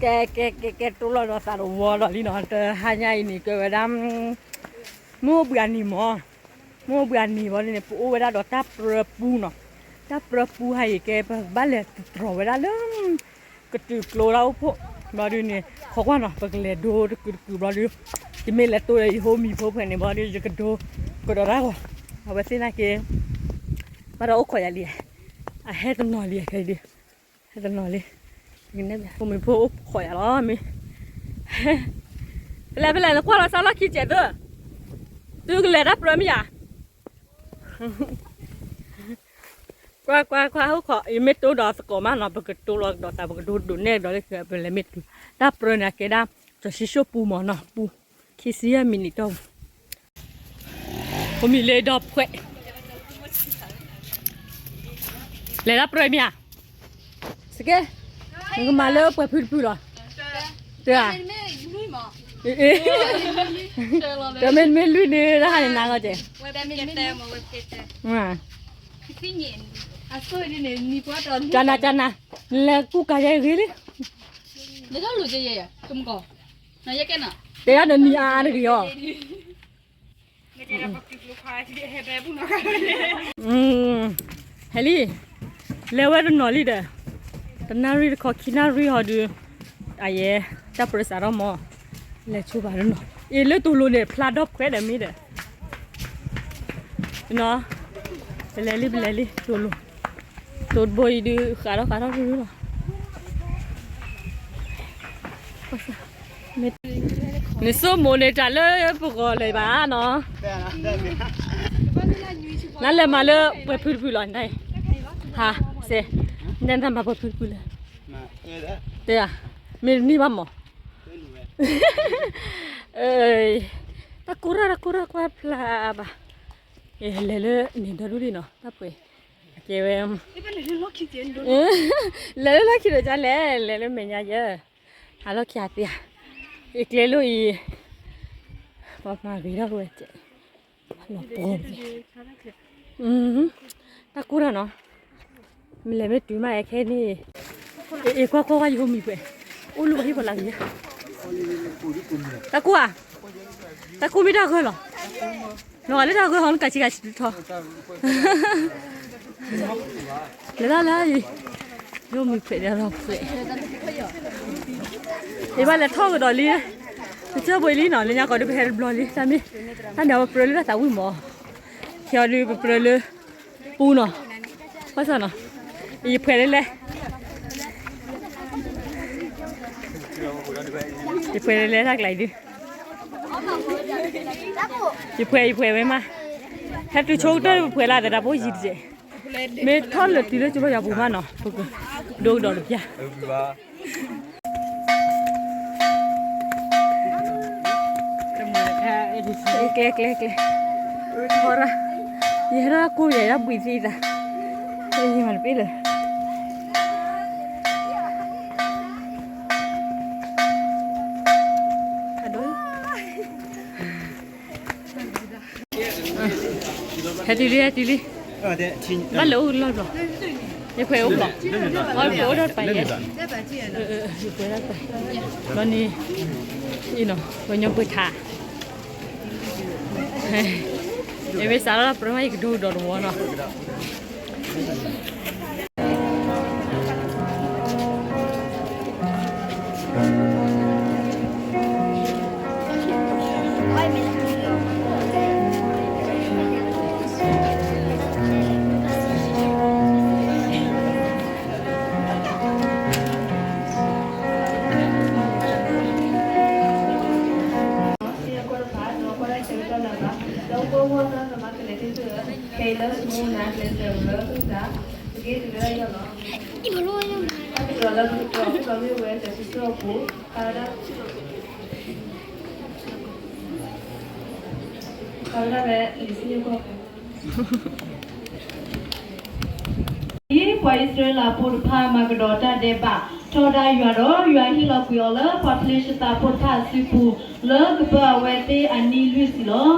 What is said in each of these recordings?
ကဲ ကဲ ကဲ ကဲ တိၢ်လီၤဒီးသးတဝီဒီးလံနီၤ, တဟါညါအံၤန့ၣ် ကဲဝဲဒၣ် မုၢ်အိၣ်ဘှံးအနံၤမၢ်, မုၢ်အိၣ်ဘှံးအနံၤဘၣ်န့ၣ် ပအိၣ်ဝဲဒၣ်ဒီးတၢ်ပြၢပူနီၤ, တၢ်ပြၢပူဟါအံၤ ကဲပဘၣ်လဲၤတတြီၤဝဲဒၣ်လၢ ကတုၤကျိတၢ်အိၣ်ဖှိၣ်, ဘျီဒုန့ၣ် ခိးကွၢ်နီၤ ပကလဲၤဒိတကုာ်တကုာ်ဘျီဒု, ယမ့ၢ်လဲၤတိၢ်ဒီးယဟိမံၤဖိဖဲန့ၣ် ဘျီဒု ယကဒိကဒီးတၢ်ဂီၤ, အဝဲသ့ၣ်နာ်က့ ဘၣ်ဒီးအိၣ်ခိးယၤလံ, အဟဲတနီၤလံခဲဒု, ဟဲတနီၤလံ, ဟိမံၤဖိအိၣ်ခိးယၤလီၤမ့ၢ်, ဖဲလဲၣ်ဖဲလဲၣ် နကွၢ်လီၤစၢ်လီၢ်ခံကဲးသု, သုကလဲၤတၢ်ပြၢမ့ၢ်ယၤ ကွၢ်ကွၢ်ကွၢ် အိၣ်ခိး ယမ့ၢ်တိၢ်ဒီးသကိးမးနီၤ ပကတိၢ်လီၤကဒီးသး ပကဒိဒိးနဲၣ်ကဒီးလၢ ပလဲၤမ့ၢ်တုၤ တၢ်ပြၢန့ၣ် အကဲဒၣ် စီၤၡံၣ်ၡိၣ်ပူမၢ်နီၤ ပူ ခံဆံယဲၢ်မံးနံးတီၢ်ပူၤ အိၣ်မံၤလၢဒီဖှဲး လဲၤတၢ်ပြၢမ့ၢ်ဧါ စကဲ နကမၤလၢပှဲၤဖုတဖုလီၤ တၢ် တမ့ၢ်မ့ၢ်လွံၢ်န့ၣ် တၢ်ဟါန့ၣ်နၤဂီၢ်ကဲ ကနၤကနၤ နလဲၤကူၣ်ကၤယဲဂ့ၤလံ တဲဒၣ်နနံၤအါအါတဂ့ၤအီၤ ဟဲလံ လဲၤဝဲတနီၤလံဒီး တနၣ်ရံၣ်တခီခံနၣ်ရံၣ်ဟီဒုး အယဲ တၢ်ပြၢစးထီၣ်မၢ် လဲၤဆိဘၣ်တနီၤ အ့ၣ်လၢတိၤလိၤန့ၣ် ဖျါဒီဖှဲးဒီးမ့ၢ်ဒီး ပလဲၤလံ ပလဲၤလံ တိၤလိၤ တိၤတဘိအံၤဒုး ဃးထီၣ်ဃးထီၣ်ဒုးလီၤ နဆိကမိၣ်န့ၣ်တၢ်လၢပဂီၢ်လၢၤဘၣ်နီၤ နလဲၤမၤလၢပှဲၤဖုတဖုလီၤ နတၢ်အံၤ ဟး စဲး နတၢ်မၤပှဲၤဖုတဖုလၢၤ တဲ မ့ၢ်တနံၣ်ဘၣ်မး တၢ်ကိၢ်ရၣ်တၢ်ကိၢ်ရၣ်ကွၢ်ဖျါဘၣ် လဲၤလၢန့ၣ်ဒီဒူၣ်လံနီၤ တၢ်ပှဲၤ ကဲဝဲ လဲၤလၢလီၢ်ခံဒီးကလဲၣ် လဲၤလၢမဲာ်ညါယဲ အလီၢ်ခံအသ့ဧါ ယကျဲလိၣ်အံၤ ပှၤမၤဂ့ၤထီၣ်ဝဲ လီၤပှီၤ တၢ်ကိၢ်တၢ်နီၤ မ့ၢ်လဲၤမ့ၢ်တုၤမးအဲခဲန့ၣ် အ့ၣ်ကွၢ်ကွၢ်ကွၢ်ယဟိမံၤပှဲၤ အိၣ်လၢပှၤဟံၣ်ပှၤလၢ်ဂ့ၤ တၢ်ကိၢ်ဧါ တၢ်ကိၢ်မ့ၢ်တၢ်ဂၢၢ်လီၤ နဂၤလၢတၢ်ဂၢၢ်ဟီနကၤဆံကၤဆံထီ လဲၤတၢ်လၢအံၤ ယိမံၤဖျဲးဒီးလီၤဖျဲး ယဘၣ်လဲၤထီၣ်ကဒီးလံ ပကၢၢ်ဘှံးလံနီၤ လၢညါကီးဒုးပဟဲတဘျီလံ တၢ်မ့ၢ် တၢ်န့ၣ်ပပြၢလၢတၢ်သးဝံၣ်မး ခဲအံၤဒုးပပြၢလၢ ပူနီၤ ဘၣ်ဆၣ်နီၤ ယဖှဲးလၢလဲ ယဖှဲးလၢလဲတၢ်ကျါအံၤဒုး ယဖှဲး ယဖှဲးဝဲမး ဟဲတုၤဆိကတၢၢ်ပဖှဲးလၢ်သတး ပအိၣ်ယံၤတကဲး မ့ၢ်ထီၣ်လၢတုၤလၢကၠိဘၣ်ယွၤပူၤမးနီၤ ပကဒိကဒီးတပျၢ် ကျဲ ကျဲ ကျဲ ထီရၣ် ယဟဲထီၣ်ကိၢ်ယၤ ယဘှံးသံသး ယမၤတပ့ၢ်လၢ ဟဲတုၤလံ ဟဲတုၤလံ ဘၣ်လဲၤအိၣ်လီၢ်ဘျီ ယဖှဲးအိၣ်ဘျီ အီၣ်ဖှဲးအိၣ်ဒီးပာ်ယဲ ယပှဲၤဒၣ်ပာ် ဘျီန့ၣ် အံၤနီၤ ပှဲၤညီပှဲၤထါ အဝဲစးထီၣ်ပြၢမး ယကဒိကဒီးတဝီနီၤ ဒ်ပှၤအံၣ်စရ့လးဖိတဖၣ်မၤကဒီးတၢ်ဒဲးဘး ထီဒါယွၤဒီး ယွၤဟ့ၣ်လီၤကွံာ်အီၤလၢပှၤဖလ့ၡသးဖိတဖၣ်အစုပူၤ လၢကပၢၤအဝဲသ့ၣ်အနံၣ်လွံၢ်ဆံလီၤ.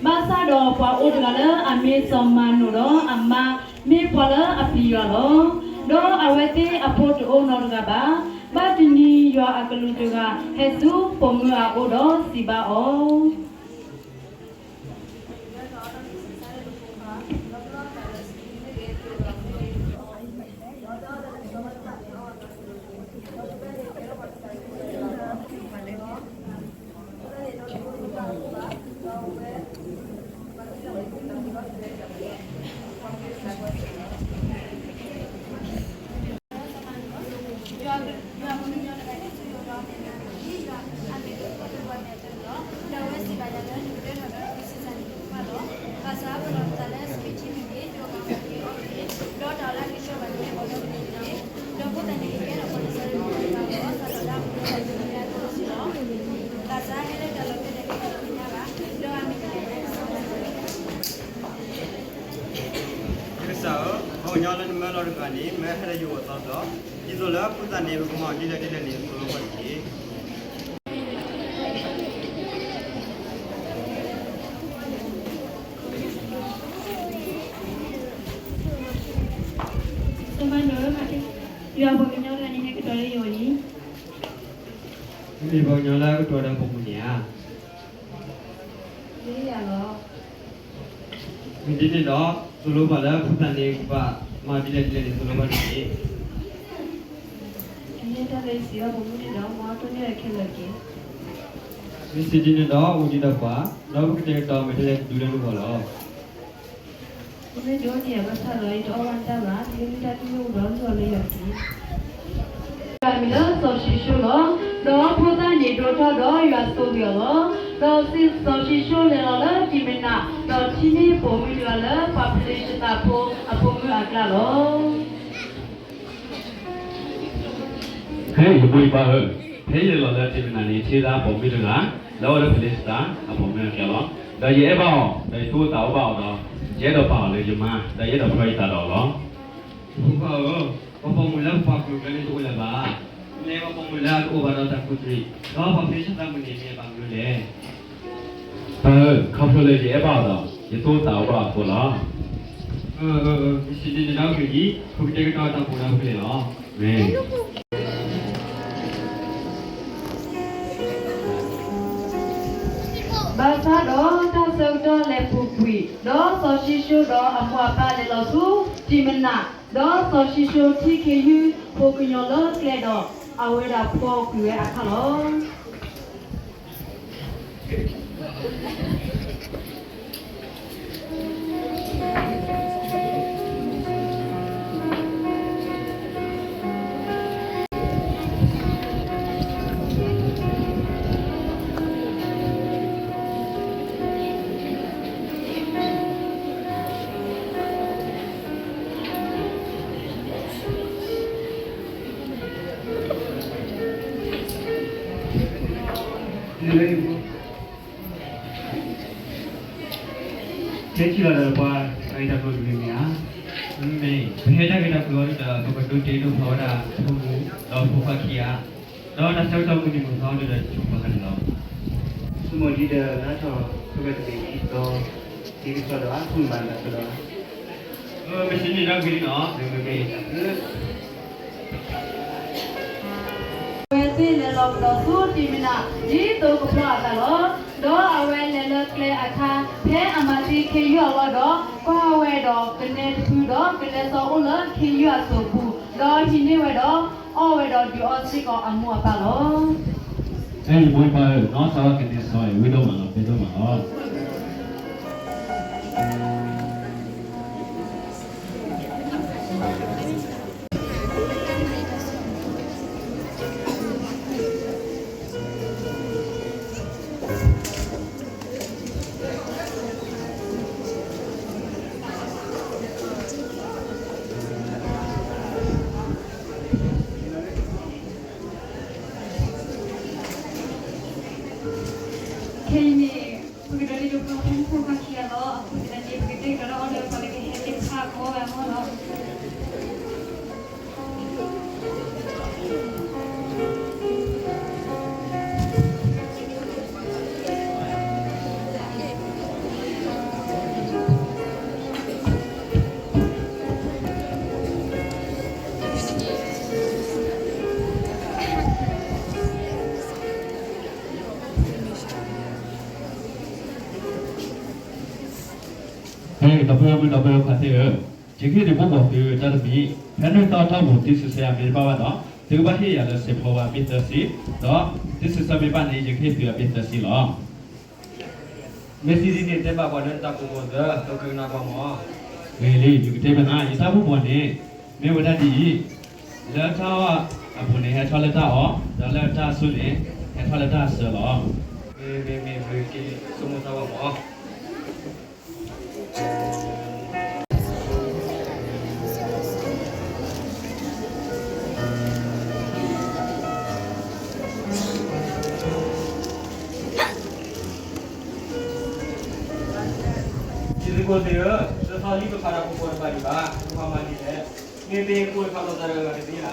ဘၣ်ဆၣ်ဒီးပှၤအိၣ်တဂၤလၢအမ့ၢ်စီၤမၤနိၣ်ဒီးအမါ မ့ၢ်ပှၤလၢအပျံၤယွၤလီၤ. ဒီးအဝဲသ့ၣ်အဖိတအိၣ်နီတဂၤဘၣ်. ဘၣ်တနံၤ ယွၤအကလူးတဂၤ ဟဲဆူပိာ်မုၣ်အအိၣ်ဒီးစံးဘၣ်အီၤ, ယွၤအကလူးတဂၤ ဟဲဆူယအိၣ်ဒီးအမဲာ်ညါအီၤ, ယွၤအမဲာ်တဖၣ်တအိၣ်ဘၣ်မဲာ်အသၢလီၤ. ဒီးအဝဲစံးဘၣ်ယၤလၢ နကဒၢထီၣ်ဒီးသုဆံးစၢ်န့ၣ်တကပၤလီၤ. ဘၣ်ဆၣ်ပလီၢ်ပသးလၢအစပံးထံမ့ၢ်ဂ့ၤ, ယိၤကၤမ့ၢ်ဂ့ၤအီၣ်တက့ၢ်, ဒီးတၢ်လၢအကဆှီဘၣ်န့ၣ် အိၣ်ဒီးပန့ၣ်တက့ၢ်. ဒီးဖိသၣ်န့ၣ်ကကဲထီၣ်ပှၤလၢအစံးဘျုးဘၣ်အီၤ, စးထီၣ်လၢအမူဒီးအပျဲၢ်အဘီအသိးလီၤ. ဘၣ်ဆၣ်ဟဲလၢတၢ်လီၢ်ဖဲလဲၣ် ပတသ့ၣ်ညါဘၣ်, ဒီးအမံၤတဂၤန့ၣ် ကစၢ်ဧၢ, ပှၤကညီလၢနမၢလီၤတဂၤန့ၣ် မၢဟဲလၢယဂီၢ်သီတဘျီ, ဒ်သိးလၢဖိသၣ်န့ၣ် ပကမၤအီၤဒ်လဲၣ်ဒ်လဲၣ်န့ၣ် သိၣ်လိပှၤတက့ၢ်. ယွၤပှၤကညီလၢအန့ၣ်ဟဲကတီၤလၢယဂီၢ်န့ၣ်, မ့ၢ်ပှၤကညီလၢအကတီၤဒီးပိာ်မုၣ်န့ၣ်ဧါ. မ့ၢ်ယၤလီၤ. မ့ၢ်ဒ်န့ၣ်ဒီး သိၣ်လိပှၤလၢဖိသၣ်န့ၣ် ကဘၣ်မၤဒ်လဲၣ်ဒ်လဲၣ်န့ၣ် သိၣ်လိပှၤတက့ၢ်. မ့ၢ်တၢ်လၢယစံးဘၣ်ပိာ်မုၣ်န့ၣ်ဒီး မ်အတိၢ်န့ၢ်အခဲလၢာ်တက့ၢ်. မ့ၢ်စံးဒ်န့ၣ်ဒီး အိၣ်ဒံးဒီးပှၤ, ဒီးပကတဲာ်ကတီၤမဲာ်တဲးလဲးတဒုလၢနဂီၢ်လီၤ. မ့ၢ်ဒိးန့ၢ်အဘၣ်ဆၣ်ဒီး ယတအီၣ်ဘၣ်နတၢ်ဘၣ်, ဒ်မ့ၢ်တၢ်တူၢ်လိာ်ဒီး လုၢ်အီၤလၢယွၤတက့ၢ်. ယွၤမံၤလၢစီၤၡံၣ်ၡိၣ်လီၤ. ဒီးဖိသၣ်န့ၣ်ဒိၣ်ထီၣ်ဒီးယွၤဆိၣ်ဂ့ၤအီၤလီၤ. ဒီးစီၤၡံၣ်ၡိၣ်လဲၤလီၤလၢတံၤမနၤ, ဒီးထံၣ်န့ၢ်ပိာ်မုၣ်တဂၤလၢပှၤဖလ့ၡသးဖိအဖိမုၣ်အကျါလီၤ. ဟဲယမိၢ်ယပၢ်ဧၢ, ဖဲယလဲၤလီၤလၢတံၤမနၤန့ၣ် ထံၣ်သးပိာ်မုၣ်တဂၤ လၢအအိၣ်လၢဖလ့ၡသးအပိာ်မုၣ်အကျါလီၤ. ဒီးယအဲၣ်ဘၣ်အီၤ, ဒီးယသူၣ်အိၣ်သးအိၣ်ဘၣ်အီၤဒီး ယအဲၣ်ဒိးပာ်အီၤလၢယမါ, ဒီးယအဲၣ်ဒိးဖျီယသးဒီးအီၤလီၤ. ယဖိခွါဧၢ, ပှၤပိာ်မုၣ်လၢပပှၤကလုာ်ကျါန့ၣ်တအိၣ်လၢၤဘၣ်. မ့ၢ်ပှၤပိာ်မုၣ်လၢအတအိၣ်ဘၣ်ဒီးတၢ်ကူၣ်တရံး, ဒီးပှၤဖလ့ၡသးမုၣ်န့ၣ်မ့ၢ်အဘၣ်မနုၤလဲၣ်. ပၢ်ဧၢ, ခီဖျိလၢယအဲၣ်ဘၣ်အီၤဒီး ယသူၣ်အိၣ်သးအိၣ်ဘၣ်အီၤအဃိလီၤ. မ့ၢ်စံးဒ်န့ၣ်ဒီးဂ့ၤလံ, ပကတဲာ်ကတီၤတၢ်ပူၤဒီးဖဲလဲၣ်လီၤ. မ့ၢ် ဘၣ်ဆၣ်ဒီးတၢ်ဆၢကတီၢ်လဲၤပူၤကွံာ်, ဒီးစီၤၡံၣ်ၡိၣ်ဒီးအမိၢ်အပၢ်လဲၤလီၤဆူတံၤမနၤ, ဒီးစီၤၡံၣ်ၡိၣ်ထံၣ်ခ့ယုၢ်ဖိကညီလၢကျဲဒီး အဝဲဒၣ်ဖှီကွံာ်ဝဲအခါလီၤ. ဟဲထံၣ်လီၤဒီးပှၤတၢ်ဂ့ၢ်တၢ်ကျိၤတမံၤမံၤဧါ. မ့ၢ် ပဟဲတၢ်ဂ့ၢ်တၢ်ကျိၤအံၤဒီး ပကဒိးတ့ဒိးဖျီဝဲဒၣ်ဖိမုၣ် ဒီးဖိခွါခံဂၤ, ဒီးတၢ်ဆၢကတီၢ်မုၢ်နံၤမုၢ်သီဒီး ဆိပာ်ဃာ်န့ၣ်လီၤ. ဆိကမိၣ်ဒ်ဒီး လၢထီၣ် ဖိၣ်ဃဲတဘ့ၣ်ခံသီ ဒ်ကဆီဒီး အဖိမုၣ်ဘၣ်တၢ်ဆၢဒီး မ့ၢ်စံးန့ၣ်ဒီးဂ့ၤလံနီၤ, မ့ၢ်မ့ၢ်မ့ၢ် အဝဲသ့ၣ်လဲၤလီၤကဒီးဆူတံၤမနၤ ဒ်သိးကဖျီအသးလီၤ. ဒီးအဝဲလဲၤလၢကျဲအခါ ဖဲအမၤသံခ့ယုၢ်အလီၢ်ဒီး ကွၢ်ဝဲဒီးကနဲတဖုဒီး ကနဲစီအိၣ်လၢခ့ယုၢ်အစိၤပူၤ, ဒီးဟံးန့ၢ်ဝဲဒီး အီၣ်ဝဲဒီးဒုးအီစ့ၢ်ကီးအမိၢ်အပၢ်လီၤ. အဲၣ် ယမိၢ်ယပၢ်ဧၢ, နီၢ်သးဘၣ်ကနဲစီအံၤ ဝံၤဒိၣ်မးလီၤ ဖဲဒိၣ်မးလီၤ. ခဲအံၤန့ၣ် ပကဒိးတ့ဒိးဖျီဖိမုၣ်ဖိခွါခံဂၤလီၤ. အဃိသတးန့ၣ် ပကတဲာ်ကတီၤတၢ်အီၣ်လၢပှၤလၢကဟဲသ့ၣ်တဖၣ်အဂီၢ်ဝဲအဂီၢ်လီၤ. ခဲအံၤန့ၣ် ပကဒိးတ့ဒိးဖျီဖိမုၣ်ဖိခွါခံဂၤလီၤ. အဃိသတးန့ၣ် ပကတဲာ်ကတီၤတၢ်အီၣ်လၢပှၤလၢကဟဲသ့ၣ်တဖၣ်အဂီၢ်ဝဲအဂီၢ်လီၤ. ဖဲဒီပုၢ်ဝဲၢ်မုၣ်ဒီပုၢ်ဝဲၢ်ခွါသ့ၣ်ဧၢ, ယကဟ့ၣ်သုဘိၣ်ဘီၣ်သုတၢ်တမံၤ, ဖဲနုာ်သီတၢ်ပူၤ သုစံးဆၢယၤမ့ၢ်တဘၣ်ဘၣ်ဒီး သုကဘၣ်ဟ့ၣ်ယၤလၢစံးဖီဝါမ့ၢ်သၢဆံ, ဒီးသုစံးဆၢမ့ၢ်ဘၣ်န့ၣ် ယကဟ့ၣ်သုအမ့ၢ်သၢဆံလီၤ. မ့ၢ်စံးဒ်န့ၣ် တဲဘၣ်ပှၤလၢနတၢ်ဘိၣ်ဘီၣ်သၢ, ဒီးကကနၣ်ကွၢ်မး. ဂ့ၤလံ, ယကတဲဘၣ်နၤ, ယတၢ်ဘိၣ်ဘီၣ်န့ၣ် မ့ၢ်ဝဲဒၣ်ဒ်အံၤ, လၢတၢ်အီၣ်အပူၤန့ၣ် ဟဲထီၣ်လၢတၢ်အီၣ်, ဒီးလၢတၢ်ဆူၣ်န့ၣ် ဟဲထီၣ်လၢတၢ်အဆၢလီၤ. မ့ၢ်မ့ၢ်မ့ၢ်မ့ၢ်က့ၤ ဆိကမိၣ်သးဘၣ်မး. ယသကိးသ့ၣ်ဧၢ, လၢသီလံပဖးတၢ်ဘိၣ်ဘီၣ်တဘၣ်ဒံးဘၣ်, ပဖးမၤဒ်လဲၣ်, မ့ၢ်ပဟ့ၣ်ကူၣ်တဖးလိာ်သးတဂၤဂၤတသ့ဧါ.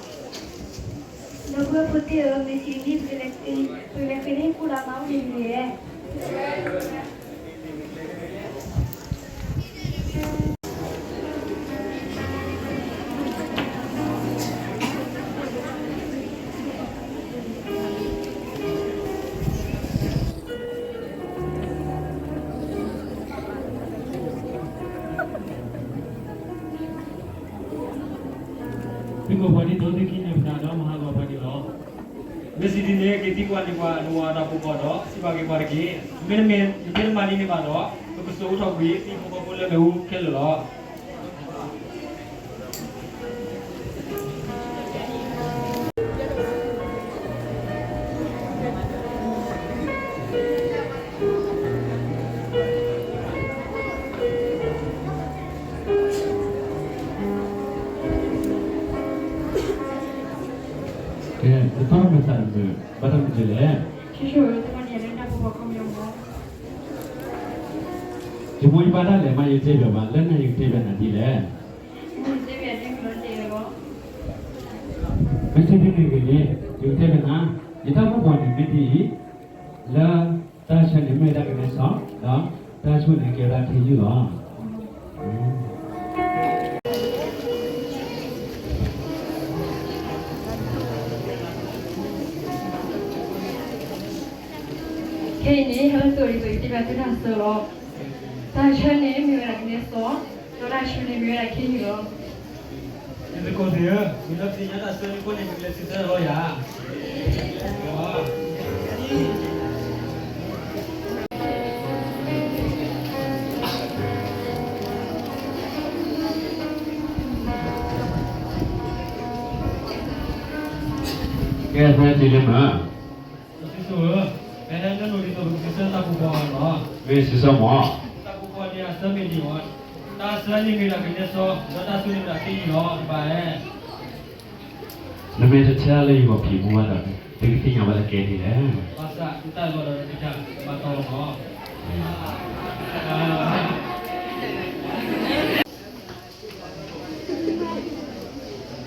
ဒီပုၢ်ဝဲၢ်ဖိသ့ၣ်ဧၢ, မ့ၢ်စံးဒ်န့ၣ် ပကလဲၤဃ့န့ၢ်ကူၣ်လၢအမါအိၣ်န့ၣ်တဂ့ၤ. သုးခိၣ်ပှၤဒ်သိးသုခံန့ၣ်ပသးဒီးမၤဟးဂီၤပှၤဒံးလီၤ. မ့ၢ်စံးဒ်န့ၣ် က့ၤသံကွၢ်န့ၢ်ပှၤနဝၤတၢ်ဘိၣ်ဘီၣ်ဒီး စံးဘၣ်က့ၤပှၤတက့ၢ်. မ့တမ့ၢ် ယမ့ၢ်တမၤဒ်န့ၣ်ဘၣ်ဒီး ပကစိာ်အိၣ်ထီၣ်ကွံာ် သံဖိကီၢ်ဖိလၢမ့ၣ်အူခဲလၢာ်လီၤ. ကဲ နသီၣ်မုာ်သးတမုာ် ဘၣ်တၢ်မနုၤလဲၣ်. ယမိၢ်ယပၢ်တၢ်လဲၤမး ယတဲဘၣ်ဘၣ် လၢနၤယကတဲဘၣ်နၤဒ်လဲၣ်. မ့ၢ်စံးဒ်န့ၣ်ဂ့ၤန့ၣ် ယကတဲဘၣ်နၤ, ယတၢ်ဘိၣ်ဘီၣ်န့ၣ်မ့ၢ်ဒ်အံၤ, လၢတၢ်ဆၢန့ၣ်မ့ၢ်ဝဲဒၣ်ကနဲစီ, ဒီးတၢ်ဆူၣ်န့ၣ်ကဲဝဲဒၣ်ခ့ယုၢ်လီၤ. ခဲအံၤန့ၣ် ဟဲလၢသိးအံၤသိး ယတဲဘၣ်သုတၢ်ဆၢလီၤ. တၢ်ဆၢန့ၣ်မ့ၢ်ဝဲဒၣ်ကနဲစီ, ဒီးတၢ်ဆူၣ်န့ၣ်မ့ၢ်ဝဲဒၣ်ခ့ယုၢ်လီၤ. ယသကိးသ့ၣ်ဧၢ, မ့ၢ်လၢသ့ၣ်ညါတၢ်ဆၢန့ၣ်အဃိန့ၣ် ပကလဲၤဆံးစၢ်လီၤယၤ. ကဲ ဖဲတံၤလၢမး စီၤၡံၣ်စိၣ်ဧၢ, ဖဲလၢနလိၣ်ဒ်သိးပကစံးဆၢတၢ်ဘိၣ်ဘီၣ်လီၤ. မ့ၢ်စံးဆၢမး. တၢ်ဘိၣ်ဘီၣ်န့ၣ်အဆၢမ့ၢ်ဒ်အံၤ, တၢ်ဆၢန့ၣ်မ့ၢ်ဒၣ်ကနဲစီ, ဒီးတၢ်ဆူၣ်န့ၣ်မ့ၢ်ဒၣ်ခ့ယုၢ်လီၤ တဘၣ်ဧါ. နမ့ၢ်တထံၣ်လၢယဂီၢ်ဖံးမူဘၣ်ဒီး သုကသ့ၣ်ညါဘၣ်လၢကဲဒ်လဲၣ်. ဘၣ်ဆၣ်တၢ်လီၢ်ဒီးတၢ်ဘၣ်တီလီၤမး. လၢမုၢ်တူာ်အ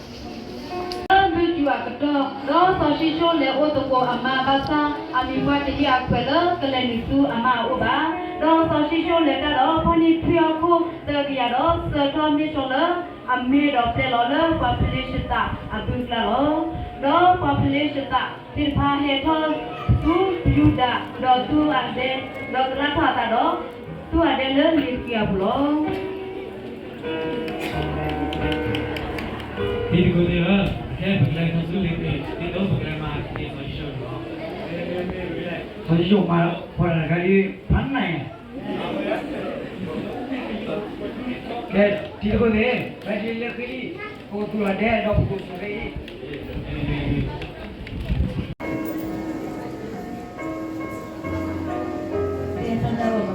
ကတီၢ်, ဒီးစီၤၡံၣ်စိၣ်လဲၤအိၣ်သကိးအမါဘၣ်ဆၣ်, အမံၤပှၢ်တဟ့ၣ်အခွဲးလၢကလဲၤနုာ်ဆူအမါအအိၣ်ဘၣ်. ဒီးစီၤၡံၣ်စိၣ်လဲၤတၢ်ဒီးဖီၣ်န့ၢ်ထွံၣ်ဟီၣ်ခိၣ်သၢကယၤဒီး ဆှၢထီၣ်မ့ၢ်ကၠီလၢအမ့ၢ်ဒီးပျဲလီၤလၢပှၤဖလ့ၡသးအဘုၣ်ကျါလီၤ. ဒီးပှၤဖလ့ၡသးသ့ၣ်တဖၣ်ဟဲထီၣ်ဆူယူဒၤ, ဒီးသူအဒဲ, ဒီးကလၢထီၣ်အသးဒီး သူအဒဲလၢလ့ၤဃံၤအပူၤလီၤ. တံၤသကိးသ့ၣ်ဧၢ, ခဲအံၤပကလဲၤထီၣ်ဆူလ့ၤဃံၤ, ဒ်သိးပကလဲၤမၤက့ၤစီၤၡံၣ်စိၣ်န့ၣ်လီၤ. စီၤၡံၣ်စိၣ်မၤဖီၣ်တၢ်တခါအံၤ ဖ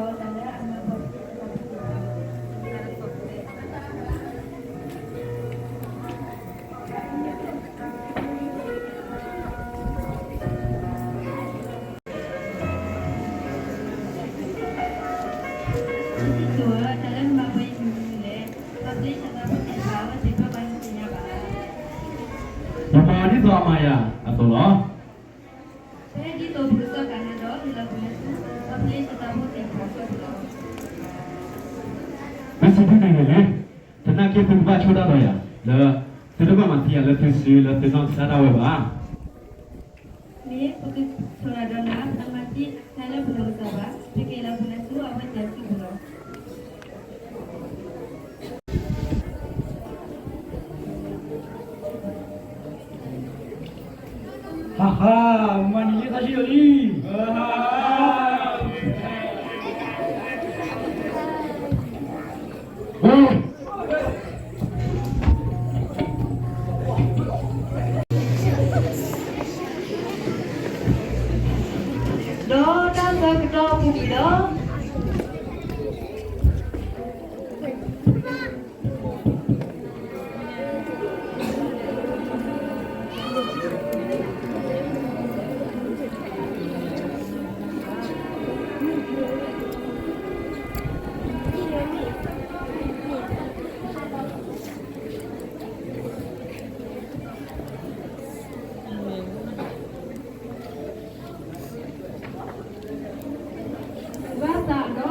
းနးညါ. ကဲ, တံၤသကိးသ့ၣ်, ဖဲဒ်လ့ၤဃံၤလံ, ပကသူၣ်လီၤဒဲဒီးပကသူၣ်လ့ၤဃံၤ. ဖဲဒ်သိးပကဖီၣ်ဆၢဂၤစီၤၡံၣ်စိၣ်န့ၣ်လီၤ. ယမၤဒ်သိးအမၤယၤအသိးလီၤ. မ့ၢ်စံးဒ်န့ၣ်န့ၣ်, သနာ်က့သုကဘၣ်ဆိၣ်တၢ်ဒီးယၤလၢ သု ပတဘၣ်မၤသံယၤလၢထံစုလၢသုနီၢ်ကစၢ်ဒၣ်ဝဲဘၣ်. မ့ၢ်ပကထိးဒီးနၤ ပတမၤသံခဲလၢာ်ပနီၢ်ကစၢ်ဘၣ်, ပက့ၤလၢပနၤဆူအဝဲၢ်စၢၤစုပူၤလီၤ. ဟါဟါ, မၤန့ၢ်လံသးဆံးယိာ်လံ. ဒီးတၢ်ဆၢကတီၢ်ပူၤကွံာ်ဒီး ဘၣ်ဆၣ်ဒီး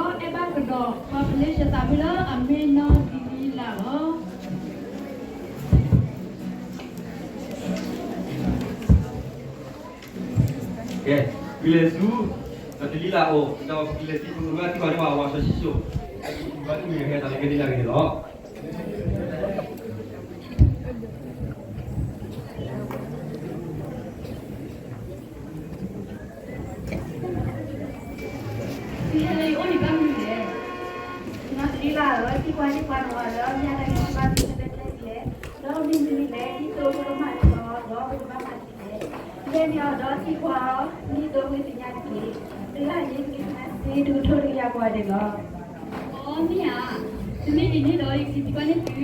အဲၣ်ဘၣ်ကဒီး ပှၤဖလ့ၡသးဖိလၢအမ့ၢ်နီၢ်ဒလံလးလီၤ. ကဲ, ပလဲၤဆူ နီၢ်ဒလံလးအအိၣ်, ဒီးပလဲၤသံကွၢ်သံကွၢ်န့ၢ်ပှၤစီၤၡံၣ်စိၣ်, ဘၣ်သ့ၣ်မ့ၢ်ဟဲသးလၢကဲဒ်လဲၣ်ဂ့ၤန့ၣ်လီၤ. သုဟဲလၢယအိၣ်န့ၣ်ဘၣ်မနုၤလဲၣ်. နီၢ်ဒလံလးဧၢ, သံကွၢ်သံကွၢ်န့ၢ်အီၤလၢ မ့ၢ်အတၢ်န့ၣ် ဘၣ်သ့ၣ်သ့ၣ်လဲၣ်လဲၣ်, ဒီးမ့ၢ်မနုၤလဲၣ် ဒ်သိးပကမၤန့ၢ်အီၤ ဒီးပကဘၣ်မၤဒ်လဲၣ်. ဖဲန့ၣ်အီၤ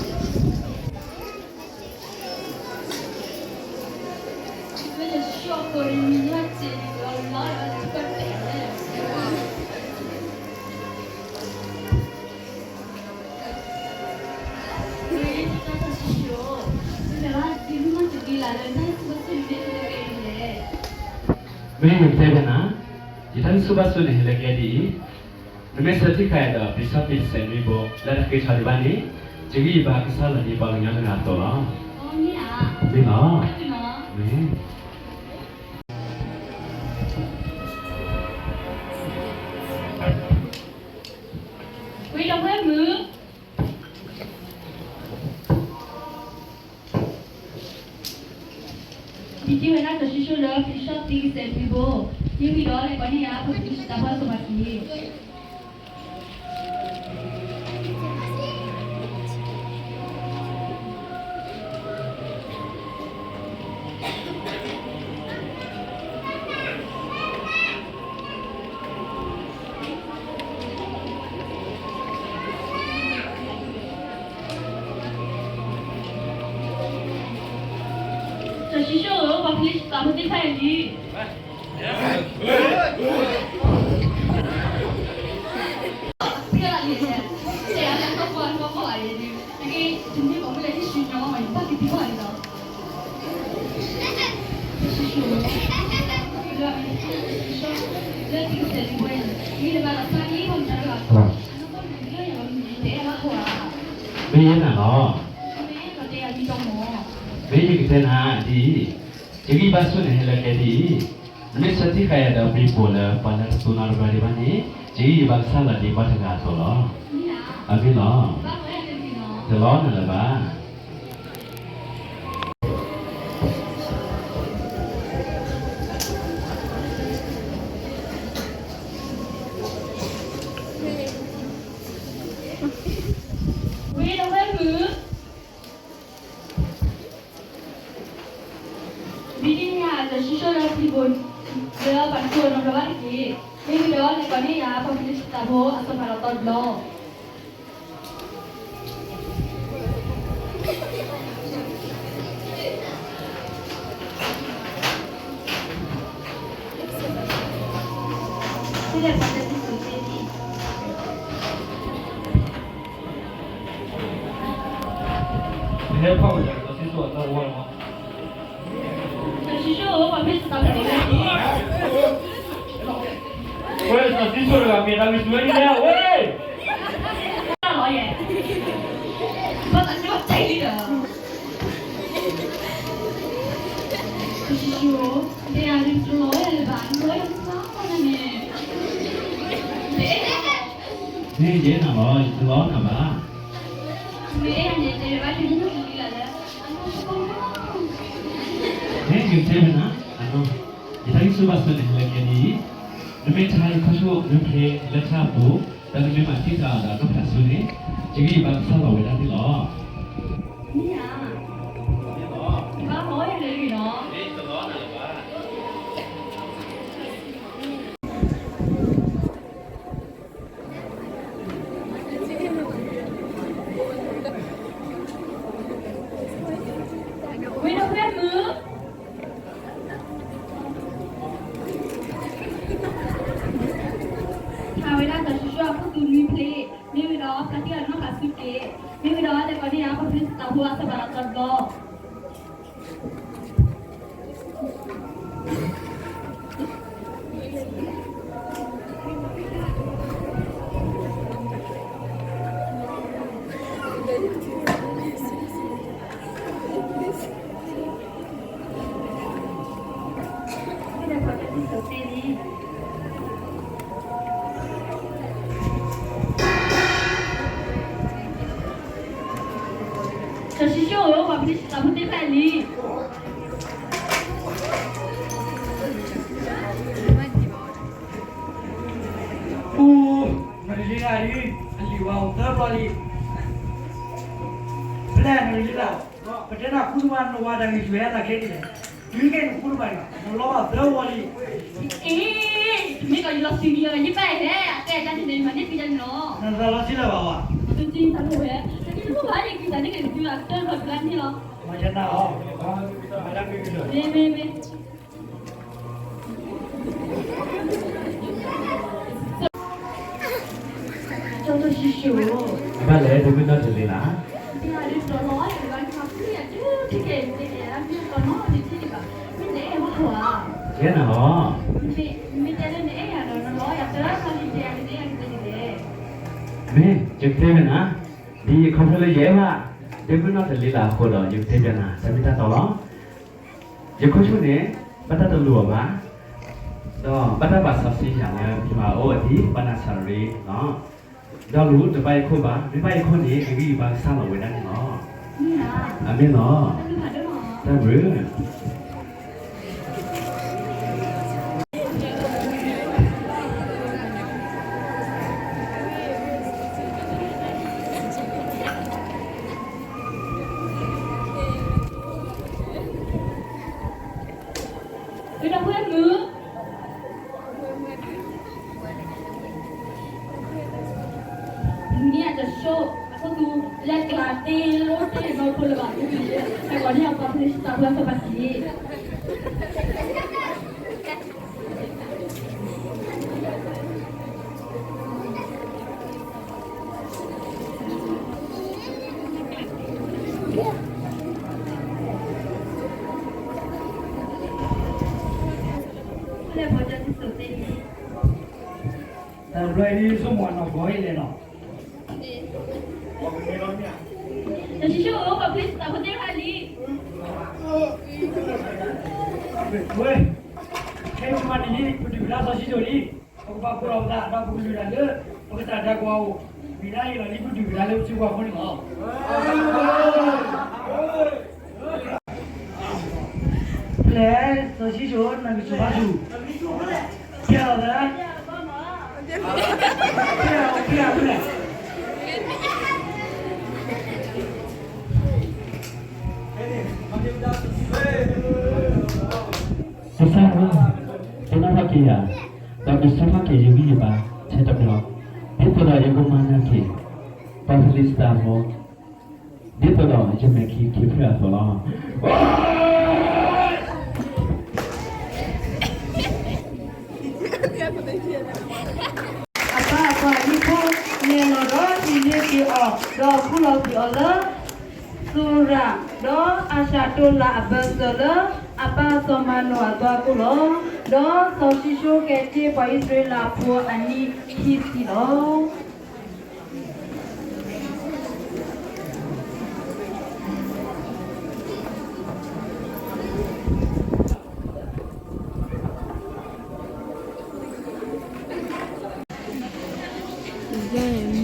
ဒီးသံကွၢ်အီၤ ဒ်သိးပကသ့ၣ်ညါတက့ၢ်. တဂၤအံၤ ပကသ့ၣ်ညါစ့ တကထိတကယၤကိးဂၤဒဲးလီၤ. အီ မ့ၢ်ဧါ, တမ့ၢ်ဒ်န့ၣ်ဒီး ယကသံကွၢ်န့ၢ်သု. မ့ၢ် မ့ၢ်ယတဲဖဲနၤ, ယတၢ်ဆိၣ်ဘၣ်ဆိၣ်န့ၣ်ဟဲလၢကဲဒ်အံၤ, နမ့ၢ်ဆၢထံၣ်ဃာ်ယၤဒီး ပျံၤစီၣ်တံၢ်ကစဲးနွံဘိ လၢတၢ်ဃ့ထီဒံးဘၣ်န့ၣ်, ယဂံၢ်ယဘါကစၢ်လီၤဒ်ပှၤကညီတဂၤအသိးလီၤ. မ့ၢ်လီၤ. မ့ၢ် ဝံၤဒီးဖဲမုၢ် ဒ်တံၢ်ဝဲဒၣ်စီၤၡံၣ်စိၣ်လၢ ပျံၤစီၣ်တံၢ်ကစဲးနွံဘိ, ဒ်ဝံၤဒီးလဲၤကိးန့ၢ်ယၤ ပှၤဖလ့ၡသးဖိအစီၤပၤတက့ၢ်. စီၤၡံၣ်စိၣ်ဧၢ, ပှၤဖလ့ၡသးဖိသ့ၣ်တဖၣ်အံၤလံ. မ့ၢ်ယဲနၤလီၤ. မ့ၢ်ယကတဲနၤဒ်အံၤ, ယဂံၢ်ဘါဆိၣ်န့ၣ်ဟဲလၢကဲဒ်အံၤ, နမ့ၢ်ဆၢထံၣ်ဃာ်ယၤဒီးပျံၤပိာ်လၢပှၤလၢတသူနီတဘျီဒံးဘၣ်န့ၣ်, ယဂံၢ်ယဘါကစၢ်လီၤဒ်ပှၤတဂၤအသိးလီၤ. အမ့ၢ်လီၤ. တလီၤနၤလၢၤဘၣ်. ဝံၤဒီးဖဲမုၢ် ဒ်တံၢ်န့ၢ်ယၤစီၤၡံၣ်စိၣ်လၢပျံၤပိာ် လၢပှၤတသူနီတဘျီဘၣ်တက့ၢ်. မ့ၢ်ဝံၤဒီးလဲၤကိးန့ၢ်ယၤ ပှၤဖလ့ၡသးဖိအစီၤပၤလီၤတီတဘျီ. ဟဲဖီၣ်ဝဲဒၣ်စီၤၡံၣ်စိၣ်အတၢ်အိၣ်ဝဲလီၤ. စီၤၡံၣ်စိၣ်ဧၢ, ပှၤဖလ့ၡသးဖိန့ၣ် ဝဲစီၤၡံၣ်စိၣ်တဂၤ မ့ၢ်တၢ်ဂ့ၢ်စူၤဝဲဒ်လဲၣ်ဝဲ. တၢ်လီၤယဲၢ်, မ့ၢ်ယဲနၤလီၤ, ယတလီနၤဘၣ်. မ့ၢ်ယတဲဝဲနၤ, ယတၢ်ဂံၢ်ဆူၣ်ဘါဆူၣ်န့ၣ် ဟဲလၢကဲဒ်အံၤ, နမ့ၢ်ထါယခီၣ်ဆူၣ် နဖဲလၢထါအပူၤ, ဒီးနမ့ၢ်မၤထံၣ်တၢ်ဒီးနီၢ်ဖးဆူန့ၣ်, ယဂံၢ်ယဘါကစၢ်လီၤဝဲဒၣ်န့ၣ်လီၤ. မ့ၢ်ဧါ, ယဘၣ်ဟီယၤလၢအံၤလီၤ. ဝံၤဒီးဖဲမုၢ် ထါဝဲဒၣ်စီၤၡံၣ်စိၣ်အခိၣ်သူနွံဖျၢၣ်, မ့ၢ်ဝံၤဒီးဖျါထီၣ်အနီၢ်ဖးဆူက့, မ့ၢ်ဝံၤဒီးလဲၤကိးန့ၢ်ယၤ ပှၤဖံလံးစတံၤဖိအစီၤပၤအသီတဘျီ. စီၤၡံၣ်စိၣ်ဧၢ, ပှၤဖံလံးစတံၤဖိသ့ၣ်တဖၣ်လံ. အိ, နတလံၤတၢ်လံ, အလံၤဝဲအိၣ်သၢဘျီလံ. ဖဲလဲၣ်နတလံၤတၢ်, ပတဲနၤဃုတဘၣ် နဝၤတၢ်ဂ့ၢ်ဆူၣ်ဟဲနၤခဲအံၤလဲၣ်, တုၤခဲအံၤနဃုတဘၣ်န့ၣ် နလီၤဘၣ်သၢဝီလံ. အ့, တမ့ၢ်ကီးယလီၤဆံးလံ, ယဘၣ်ဟဲအတဲတၢ်န့ၣ် မၤန့ၢ်ကံတၢ်န့ၣ်လီၤ. နသးလီၤဆံးလၢၤဘၣ်ဝဲ, တမ့ၢ်ဘၣ်ယကံတၢ်န့ၣ်က့ၤ တုၤအကတၢၢ်လီၤကလါန့ၣ်လီၤ. မၤယနၤအီၤ, မၤတၢ်မ့ၢ်ကလၢာ်, မ့ၢ်မ့ၢ်မ့ၢ် စီၤၡံၣ်စိၣ်, ဘၣ်လဲၣ် တမ့ၢ်နီၢ်တလံၤလၢ်. ယဲနၤလီၤ, မ့ၢ် ယကတဲဝဲနၤ, ဒ်ယခီဖျိလၢယအဲၣ်ဘၣ်, ဒ်မ့ၢ်နီၢ်တလံၤလၢ်အဃိဒီး ယကတဲဘၣ်နၤ တၢ်မ့ၢ်တၢ်တီလီၤ. ယခိၣ်ဆူၣ်န့ၣ် ဘၣ်တၢ်တလိၤအီၤဘၣ်, ဒီးဘၣ်တၢ်ပာ်စီဆှံယၤလၢ ယွၤအအိၣ်အဒံး ပနၤစၤရ့းလီၤ. ဒီးလူၤတဘၣ်ယခိၣ်ဘၣ်, မ့ၢ်ဘၣ်ယခိၣ်န့ၣ် ယဂံၢ်ယဘါကစၢ်လီၤဝဲဒၣ်န့ၣ်လီၤ. အမ့ၢ်လီၤ. တၢ်ဘျုး ဝံၤဒီးဖဲမုၢ် မုၢ်နံၤအတၢ်ဆိၣ်အခိၣ်သူ လဲၤကျးတ့ၢ်လိတ့ၢ်နီၢ်ခိလၢၤဘၣ်, တၢ်ကိးန့ၢ်အပှၤဖံလံးစတံၤဖိအစီၤပၤက့ၤ တၢ်ဘျုးဒ်စိမိၣ်အနီၢ်ကီၢ်အံၤလဲၣ်လီၤ. စီၤၡံၣ်စိၣ်ဧၢ, ပှၤဖံလံးစတံၤဖိသ့ၣ်တဖၣ်လံ. ဝဲ, ခဲအံၤမၤန့ၢ်လံ ပဒုၣ်ပဒါစီၤၡံၣ်စိၣ်လံ. ပကပာ်ဖှိၣ်ထီၣ်ပသး ဒီးပကလုၢ်တၢ်လၢ ပကစၢ်တၢ်ကွၢ်အိၣ် မ့ၢ်ဒၣ်အံၤလီၤလံ ပဒုၣ်ပဒါလၢပစုပူၤအဃိန့ၣ်လီၤ. ဖဲလဲၣ် စီၤၡံၣ်စိၣ် နကစၢ်ဘါထူၣ် ပျဲလီၤသး ပျဲလီၤဖဲလဲၣ်. ကစၢ်ဧၢ, ပနၢ်ဟူက့ၤယၤ, ဒီးကဆူၣ်ထီၣ်က့ၤယဂံၢ်ယဘါထဲတဘျီ, ဒ်သိးဒီးယကမၤနၢၤက့ၤ ပှၤဖံလံးစတံၤဖိ ဒ်သိးဒီးယမဲာ်ခံခံဖျၢၣ်အသိးလီၤ. အပၢ်အပှၤဟံၣ်ဖိ လဲၤလီၤဒီးဟံးန့ၢ်က့ၤအီၤ, ဒီးခူၣ်လီၤကွံာ်အီၤလၢ သူရၤ, ဒီးအၡၤတိလးအဘၢၣ်စၢၤလၢ အပၢ်စီၤမၤနိၤအသွၢခိၣ်လီၤ. ဒီးစီၤၡံၣ်စိၣ်ကဲတ့ၢ်ပှၤအံၣ်စရ့လးဖိအနံၣ်ခံဆံလီၤ. ယဲၢ်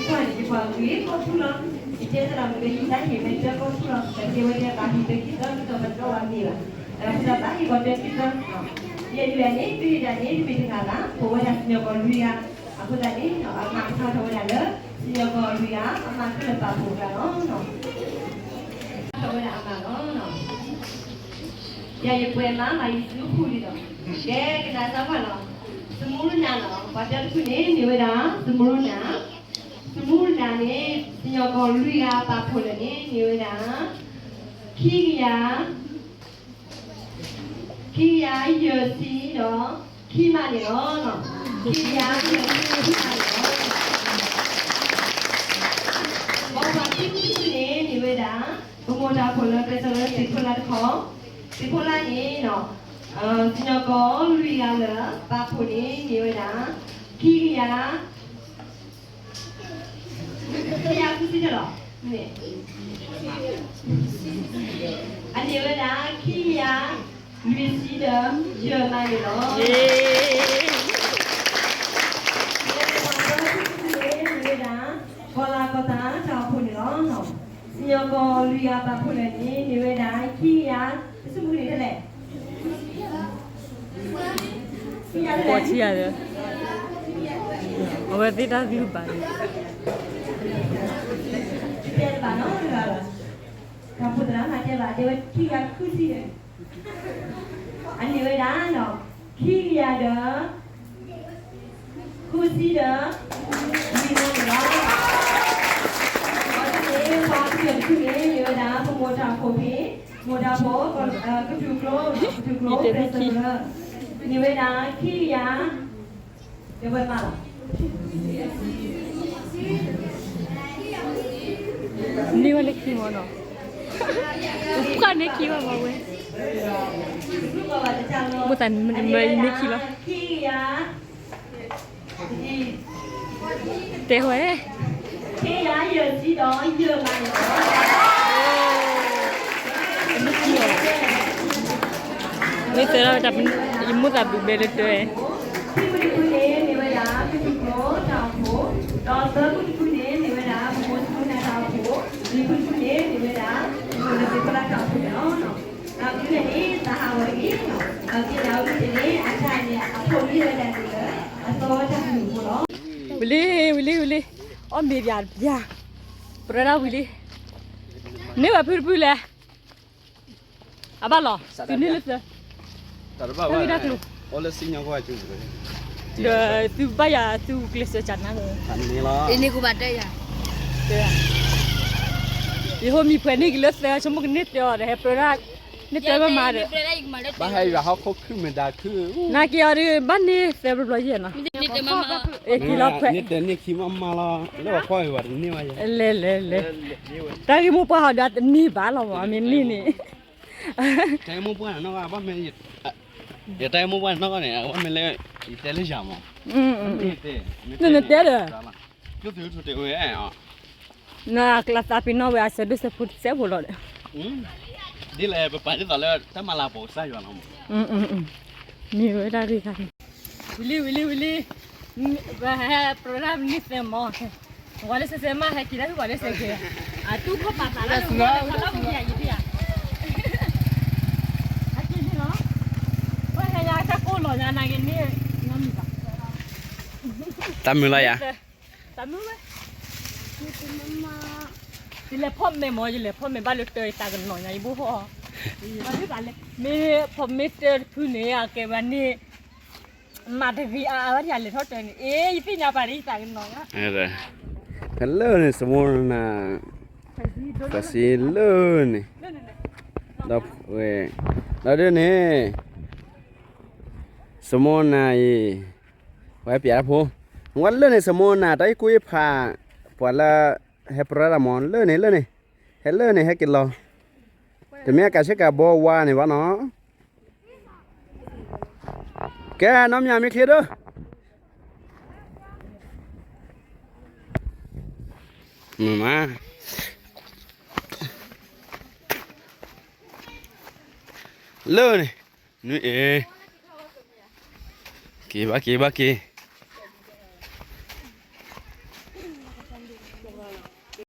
န့ၣ် ယပှၤကွံာ်ကီၢ်ထူလီၤ. ယတဲသရၣ်မုၣ်ကယံာ်တၢ်ဟ့ၣ်မ့ၢ်တၢ်ကီၢ်ထူလီၤ. တက့ၤဝဲဒၣ်ဘၣ်ဟံၣ်တကံၢ်သၢကတီၢ်ပတြီဝဲမ့ၢ်ဘၣ်. အဃိသတးဘၣ်ဟ့ၣ်ကီးတၢ်ကံၢ်သၢ, ယဲဒၣ်န့ၣ် တုၤယဒၣ်န့ၣ် တမ့ၢ်တဂၤဘၣ်, ပဝဲဒၣ်စံၣ်ညီၣ်ကွီၢ်လွံၢ်ဂၤ, အဃိသတးန့ၣ် အမၤကဆှီထီၣ်ဝဲဒၣ်လၢ စံၣ်ညီၣ်ကွီၢ်လွံၢ်ဂၤ အမၤခဲလၢာ်ပာ်ဖှိၣ်အကျါလီၤ. ထီၣ်ဝဲဒၣ်အမၤလီၤ. ယၤယပှဲၤမး မၤယံၤစုဃုာ်ဒံးလီၤ. ကဲ ကနၣ်စၢ်ကွၢ်လီၤ. သမူရနၤလီၤ. ပှၤတၢတဖုန့ၣ် မ့ၢ်ဝဲဒၣ် သမူရနၤ, သမူရနၤန့ၣ် စံၣ်ညီၣ်ကွီၢ်လွံၢ်ဂၤပာ်ဖှိၣ်လၢာ်န့ၣ် မ့ၢ်ဝဲဒၣ် ခံကယၤ ခံကယၤယဲၢ်ဆံဒီး ခံမးန့ၣ်လီၤ. ခံကယၤယဲၢ်ဆံခံမးန့ၣ်လီၤ. ဘၣ်ပှၤခံဖုတဖုန့ၣ် မ့ၢ်ဝဲဒၣ် ပမိၢ်တၢ်ဖှိၣ်လၢကဲစၢၤလၢသ့ၣ်ဖိလါတခီ, သ့ၣ်ဖိလါန့ၣ် စံၣ်ညီၣ်ကွီၢ်လွံၢ်ဂၤလၢပာ်ဖှိၣ်န့ၣ် မ့ၢ်ဝဲဒၣ် ခံကယၤ ခံကယၤဃုဆံဒီး အန့ၣ်ဝဲဒၣ် ခံကယၤလွံၢ်ဆံဒီး ယဲၢ်မးန့ၣ်လီၤ. မ့ၢ်ဝဲဒၣ် ကီၢ်လၤကီၢ်သးတၢ်အိၣ်ဖှိၣ်န့ၣ်လီၤ. စံၣ်ညီၣ်ကွီၢ်လွံၢ်ဂၤပာ်ဖှိၣ်လၢာ်န့ၣ် မ့ၢ်ဝဲဒၣ် ခံကယၤ တဆူၣ်မုၢ်န့ၣ်တလဲၣ် ပှၤဆံးယၤဒီး အဝဲသ့ၣ်တၢ်ကလုၢ်ဘၣ်န့ၣ် တတဲတဘၣ်နီတဂၤဘၣ်. တၢ်ဖိသရၣ်မၤတဲဘၣ် တဲဝဲခံကယၤဃုဆံဒီး အန့ၣ်ဝဲဒၣ် ခံကယၤဒီး ဃုဆံဒီး လွံၢ်မးန့ၣ်လီၤ. အဃိန့ၣ် ပှၤကတၢၢ်တဖုန့ၣ် မ့ၢ်ဝဲဒၣ် ပမိၢ်တၢ်ဖှိၣ်ဖံ, မိၢ်တၢ်ဖှိၣ် ကထူၣ်ကျိ, ကထူၣ်ကျိ ကျဲးစၢးလၢ န့ၢ်ဝဲဒၣ် ခံကယၤ ဒီးဝဲမးလီၤ. န့ၢ်ဝဲလၢခံမးနီၤ, ပှၤန့ၢ်ခံဘၣ်မးဝဲ, ဘၣ်သးန့ၢ်ခံဘၣ်မးဝဲ တဲဝဲ မ့ၢ်သၢလီၤ ယမိၣ်သးဘုးဘဲလၢတၢ်, ခံဖုတဖုန့ၣ် မ့ၢ်ဝဲဒၣ် ကထူၣ်ကျိတၢ်အိၣ်ဖှိၣ်, ဒီးသၢဖုတဖုန့ၣ် မ့ၢ်ဝဲဒၣ် ပမိၢ်သမူနၤတၢ်အိၣ်ဖှိၣ်, လွံၢ်ဖုတဖုန့ၣ် မ့ၢ်ဝဲဒၣ် ပမိၢ်လၢသ့ၣ်ဖိလါတၢ်အိၣ်ဖှိၣ်န့ၣ်လီၤ. ဒီးတုၤန့ၣ်န့ၣ် သးဟးဂီၤတဂ့ၤ, အက့ၢ်ဒၣ်ဝဲသ့ၣ်န့ၣ် အတၢ်န့ၣ် အဖိမ့ၢ်ဝဲဒၣ်န့ၣ်လၢ အသီဝဲတၢ်ကလုၢ်ဖိလီၤ. ဝံၤလံ ဝံၤလံ ဝံၤလံ, အီၣ်မ့ၤပၠးပၠး, ပြၢဒၣ်ဝံၤလံ, န့ၢ်ဝဲဖုတဖုလဲၣ် အဘၣ်လီၤ, သုန့ၢ်လၢသၢ, တၢ်တဘၣ်ဘၣ်, တၢ်ဂ့ၢ်တၢ်ကျိၤ, အိၣ်လၢစံၣ်ညီၣ်ကွီၢ်ကၠိ, ဒီးသုဘၣ်ယၤသုကျဲးစၢးကနါလီၤ, ယဟိမံၤဖှဲးန့ၢ်က့ၤလၢသၢ ဆိကမိၣ်ကန့ၢ်သၢအီၤဒီး ဟဲပြၢဒၣ်, န့ၢ်သၢဘၣ်မးဒီး, ဘၣ်ဟဲယွၤဟီၣ်ခိၣ်ခုၣ်မ့ၢ်ဒါခုၣ်, နာ်က့ၤအီၤဒီး ဘၣ်န့ၢ်သၢဘျီဘျီယဲၢ်နီၤ, န့ၢ်တၢ်န့ၢ်ခံမးမးလီၤ, လၢပှၤကွၢ်ဝဲတန့ၢ်ဘၣ်ယဲၢ်, လဲၤလဲၤလဲၤ တၢ်ဂ့ၢ်မိၢ်ပှၢ်ဟီဒီးတန့ၢ်ဘၣ်လီၤမး အမ့ၢ်န့ၢ်န့ၣ်, တၢ်ဂ့ၢ်မိၢ်ပှၢ်န့ၣ်နီၢ်ဂၤဘၣ်မ့ၢ်, ယတၢ်ဂ့ၢ်မိၢ်ပှၢ်န့ၣ်နီၢ်ဂၤန့ၣ် အဝဲမ့ၢ်လၢ ယတဲလၢယၤမး, နတဲဒီး, နကျါသးပ့ၤနီၣ်ဝဲအစၢၤဒိၣ်စၢၤဖိတစဲးဖိလီၤဒီး, ဒ်လဲၣ်ပပာ်ဒ်သိးလၢတၢ်မၤလၤပီၤကစၢ်ယွၤလီၤမး, မ့ၢ်ဝဲဒၣ်ဂ့ၢ်ခါန့ၣ်, ဝံၤလံဝံၤလံဝံၤလံ, ပဟဲပြၢဒၣ်မနုၤသဲမး, ဝဲလၢစဲစဲမးဟဲက့ၤတၢ်ဟူဝဲလၢစဲက့ၤ, အတူၢ်ခိၣ်ပာ်သးလၢကလီကယၤယံၤဒံးဧါ, အက့ၤန့ၣ်လီၤ, ပှၤဟဲယၤတၢ်ကိၢ်လီၤညါနာ်က့ၤန့ၣ်, တၢ်မုာ်လီၤယၤ, တၢ်မုာ်ဝဲ ယလဲၤဖီၣ်မဲာ်မး ယလဲၤဖီၣ်မဲာ်ဘၣ်လၢတၢ်ယတၢ်ကနီၤညါ ယဘိၣ်ဟီၣ်, မ့ၢ်ဖီၣ်မဲာ်တၢ်တဖုန့ၣ် အကဲဝဲန့ၣ်, မၤတဂ့ၤအါအါဝဲဒၣ် ယလဲၤထီၣ်တၢ်န့ၣ် အ့ ယသ့ၣ်ညါပာ်ဒ်ယတၢ်ကနီၤညါ, ဖဲလၢန့ၣ် စမိၢ်နၤ, ဖဲစံလၢန့ၣ်, ဒီးဝဲ, ဒီးဒ်န့ၣ်, စမိၢ်နၤအံၤ, ဝဲပျဲတၢ်ဖိ, ဝဲလၢန့ၣ် စမိၢ်နၤ တၢ်အံၤကူအံၤဖး, ပှၤလၢ ဟဲပြၢဒၣ်မး လၢန့ၣ်လၢန့ၣ်, ဟဲလၢန့ၣ် ဟဲက့ၤလီၤ, တမ့ၢ်အကၤဆ့ကၤဘီဝါန့ၣ်ဘၣ်နီၤ, ကဲနီၢ်မၠၣ်မ့ၢ်ချ့ဒီး, မ့ၢ်မး, လၢန့ၣ်, နွံအ့, က့ၤဘၣ်က့ၤဘၣ်က့ၤ